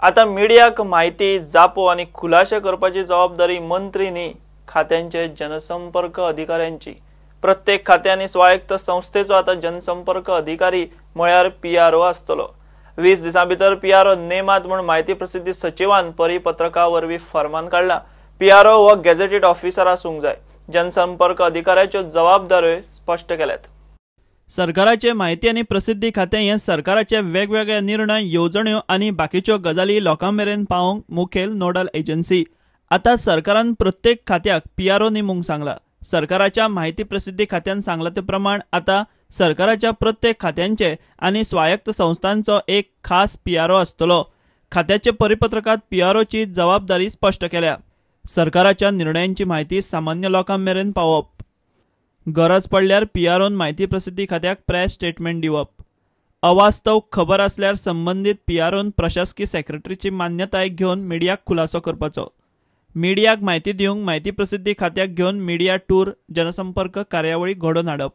आतां मिडियाक म्हायती जापो आनी खुलाशे करपाची जबाबदारी मंत्री न्ही, खात्यांचे जनसंपर्क अधिकाऱ्यांची। प्रत्येक खात्या आनी स्वायत्त संस्थेचो आतां जनसंपर्क अधिकारी म्हळ्यार पीआरओ आसतलो। 20 दिसां भितर पीआरओ नेमात म्हूण म्हायती प्रसिद्धी सचिवान परिपत्रका वरवीं फरमान काडला। पीआरओ हो गॅझेटेड ऑफिसर आसूंक जाय। जनसंपर्क अधिकाऱ्याच्यो जबाबदाऱ्यो स्पश्ट केल्यात। सरकाराचे म्हायती आनी प्रसिद्धी खातें हें सरकाराचे वेगवेगळे निर्णय, येवजण्यो आनी बाकीच्यो गजाली लोकां मेरेन पावोवंक मुखेल नोडल एजन्सी। आतां सरकारान प्रत्येक खात्याक पीआरओ नेमूंक सांगला। सरकाराच्या म्हायती प्रसिद्धी खात्यान सांगला ते प्रमाण आतां सरकाराच्या प्रत्येक खात्यांचे आनी स्वायत्त संस्थांचो एक खास पीआरओ आसतलो। खात्याचे परिपत्रकांत पीआरओची जबाबदारी स्पश्ट केल्या। सरकाराच्या निर्णयांची म्हायती सामान्य लोकां मेरेन पावोवप, गरज पडल्यार पीआरओन म्हायती प्रसिद्धी खात्याक प्रेस स्टेटमेंट दिवप, अवास्तव खबर आसल्यार संबंदीत पीआरओन प्रशासकी सेक्रेटरीची मान्यताय घेवन मिडियाक खुलासो करपाचो, मिडियाक म्हायती दिवंक म्हायती प्रसिद्धी खात्याक घेवन मिडिया टूर, जनसंपर्क कार्यावळी घडोवन हाडप,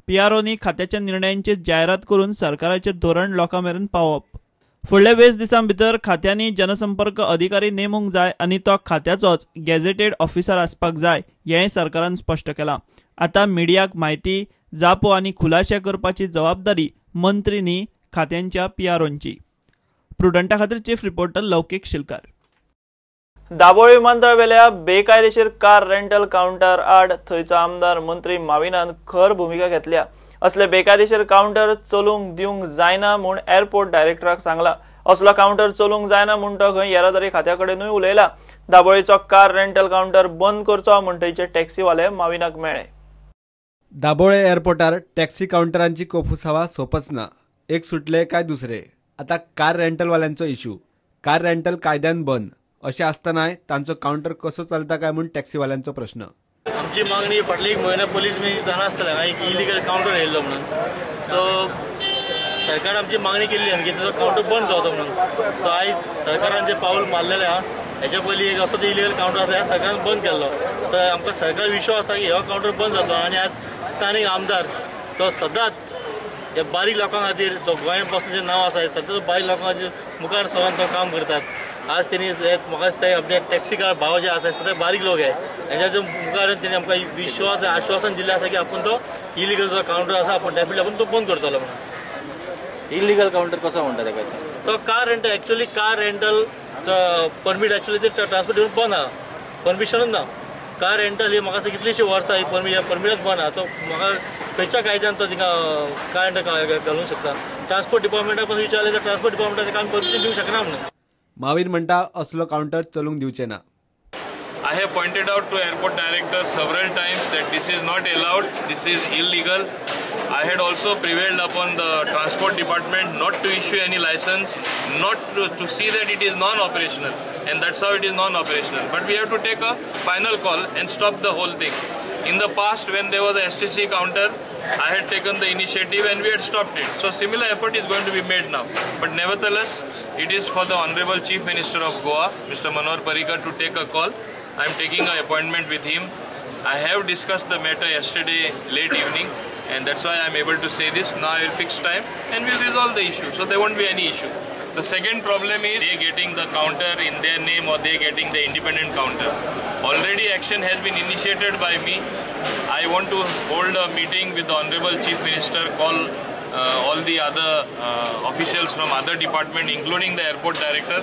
पीआरओनी खात्याच्या निर्णयांची जायरात करून सरकाराचें धोरण लोकां मेरेन पावोवप। फुडल्या 20 दिसां भितर खात्यांनी जनसंपर्क अधिकारी नेमूंक जाय आनी तो खात्याचोच गॅझेटेड ऑफिसर आसपाक जाय हेंय सरकारान स्पश्ट केलां। आतां मिडियाक म्हायती जापो आनी खुलाशे करपाची जबाबदारी मंत्री न्ही, खात्यांच्या पीआरओंची। प्रुडंटा खातीर चीफ रिपोर्टर लौकीक शिलकार। दाबोळी विमानतळावेल्या बेकायदेशीर कार रेंटल काउंटर आड थंयचो आमदार मंत्री माविनान खर भुमिका घेतल्या। असले बेकायदेशीर काउंटर चलूंक दिवंक जायना म्हूण एअरपोर्ट डायरेक्टराक सांगला। असलो काउंटर चलूंक जायना म्हूण तो खंय येरादारी खात्या कडेनूय उलयला। दाबोळीचो कार रेंटल काउंटर बंद करचो म्हूण थंयचे टॅक्सीवाले माविनाक मेळ्ळे। दाबोळे एअरपोर्टार टॅक्सी काउंटरांची कोफुसावा सोपच ना, एक सुटले काय दुसरे। आता कार रेंटलवाल्यांचो इश्यू, कार रेंटल कायद्यान बंद अशें आसतनाय तांचो काउंटर कसो चलता काय म्हूण टॅक्सीवाल्यांचो प्रश्न। आमची मागणी फाटले एक म्हयन्या पयलींच मी जाणा आसतलें हांगा एक इलिगल काउंटर येयल्लो म्हणून, सो सरकारान आमची मागणी केल्ली आनी की ताचो काउंटर बंद जावचो म्हणून। सो आयज सरकारान जे पावल मारलेलें आहा, हेच्या पयलीं एक असो इलिगल काउंटर आसा सरकारान बंद केल्लो, तर आमकां सरकार विश्वास आसा की हो काउंटर बंद जातलो। आनी आज स्थानीक आमदार तो सदांच ह्या बारीक लोकां खातीर, तो गोंयान पासून जें नांव आसा सदांच बारीक लोकां खातीर मुखार सरून तो काम करतात। आज तेणी म्हाका दिसता आमचे टॅक्सीकार भाव जे आसा सदांच बारीक लोक हे, हेच्या मुखार तेणी आमकां विश्वास आश्वासन दिल्लें आसा की आपूण तो इलिगल जो काउंटर आसा आपूण डेफिनेटली आपूण तो बंद करतलो म्हणून। इलिगल काउंटर कसो म्हणटा तेका? तो car rental actually car rental permit actually ते ट्रान्सपोर्ट बंद आहा, परमिशनूच ना। कार रेंटल ही म्हाका कितलीशीं वर्सां ही परमिटच बंद आहा, सो म्हाका खंयच्या कायद्यान तो तिका कार रेंटल घालूंक शकता? ट्रान्सपोर्ट डिपार्टमेंटा पण विचारलें तर ट्रान्सपोर्ट डिपार्टमेंटा ताका आमी परमिशन दिवंक शकना म्हणून। मावीन म्हणटा असलो काउंटर चलूंक दिवचे ना। I have pointed out to airport director several times that this is not allowed, this is illegal. I had also prevailed upon the transport department not to issue any license, not to see that it is non-operational, and that's how it is non-operational. But we have to take a final call and stop the whole thing. In the past, when there was a STC counter, I had taken the initiative and we had stopped it. So similar effort is going to be made now. But nevertheless, it is for the Honorable Chief Minister of Goa, Mr. Manohar Parrikar, to take a call. I am taking an appointment with him. I have discussed the matter yesterday late evening, and that's why I am able to say this. Now I will fix time and we will resolve the issue. So there won't be any issue. The second problem is they getting the counter in their name or they getting the independent counter. Already action has been initiated by me. I want to hold a meeting with the Honorable Chief Minister, call all the other officials from other department, including the airport director,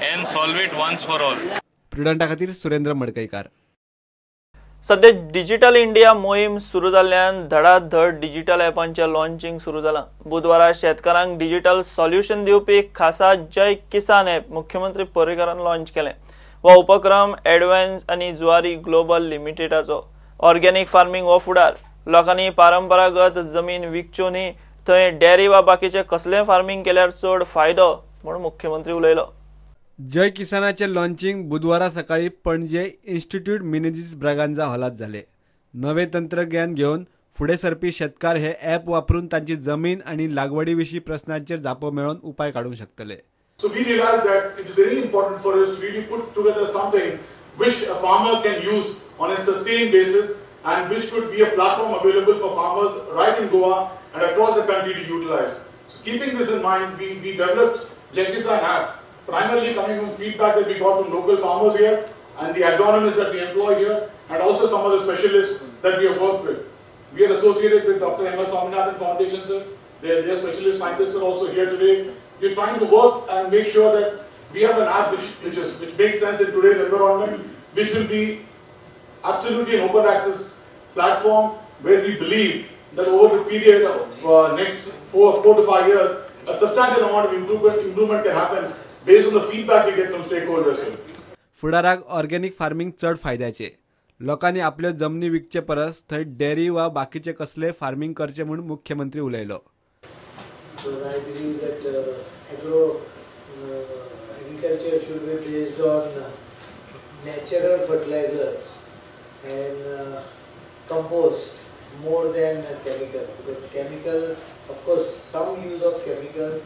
and solve it once for all. प्रुडंटा खातीर सुरेंद्र मडकईकार। सध्या digital India मोहीम सुरू जाल्ल्यान धडाधड digital ॲपांचें launching सुरू जालां। बुधवारा शेतकारांक digital solution दिवपी खासा जय किसान ॲप मुख्यमंत्री पर्रीकारान लॉन्च केलें। हो उपक्रम एडव्हान्स आनी जुवारी ग्लोबल लिमिटेडाचो। ऑर्गेनिक फार्मिंग हो फुडार, लोकांनी परंपरागत जमीन विकच्यो न्ही, थंय डेअरी वा बाकीचें कसलें फार्मिंग केल्यार चड फायदो म्हूण मुख्यमंत्री उलयलो। जय किसानाचे लॉन्चिंग बुधवारा सकाळी पणजे इन्स्टिट्यूट मिनेझिस ब्रागांझा हॉलात झाले। नवे तंत्रज्ञान घेवन फुडें सरपी शेतकार हे ॲप वापरून तांची जमीन आनी लागवडी विशीं प्रश्नांचेर जापो मेळोवन उपाय काडूंक शकतले। So we realized that it is very important for us to really put together something which a farmer can use on a sustained basis and which could be a platform available for farmers right in Goa and across the country to utilize. So keeping this in mind, we developed Jai Kisan app, primarily coming from feedback that we got from local farmers here and the agronomists that we employ here, and also some of the specialists that we have worked with. We are associated with Dr. M. S. Swaminathan Foundation, sir. Their specialist scientists are also here today. We are trying to work and make sure that we have an app which makes sense in today's environment, which will be absolutely an open access platform where we believe that over the period of next four to 5 years, a substantial amount of improvement can happen based on the feedback we get from stakeholders. फुडाराक organic farming चड फायद्याचे. लोकांनी आपल्यो जमनी विकचे परस थंय dairy वा बाकीचे कसले फार्मिंग करचे म्हूण मुख्यमंत्री उलयलो. I believe that agriculture should be based on natural fertilizers and compost more than chemical, because chemical, of course, some use of chemical,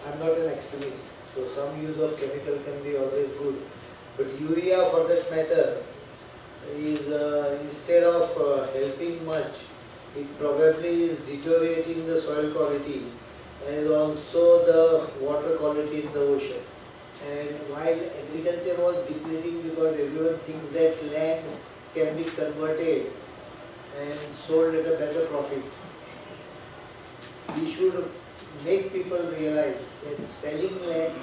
I'm not an extremist, so some use of chemical can be always good, but urea for that matter is instead of helping much, it probably is deteriorating the soil quality and also the water quality in the ocean. And while agriculture was depleting because everyone thinks that land can be converted and sold at a better profit, we should make people realize that selling land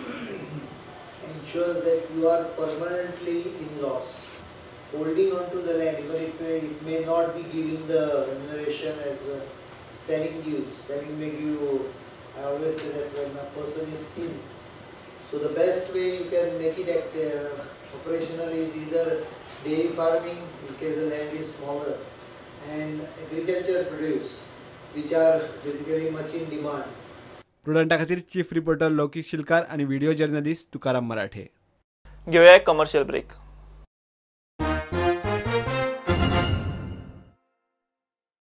ensures that you are permanently in loss. Holding on to the land, even if it may not be giving the remuneration as selling gives. Selling may give you, I always say that when a person is seen, so the best way you can make it operational is either dairy farming, in case the land is smaller, and agriculture produce, which are basically much in demand. प्रुडंटा खातीर chief reporter लौकिक शिलकार आणि video journalist Tukaram मराठे. घेऊया एक commercial break.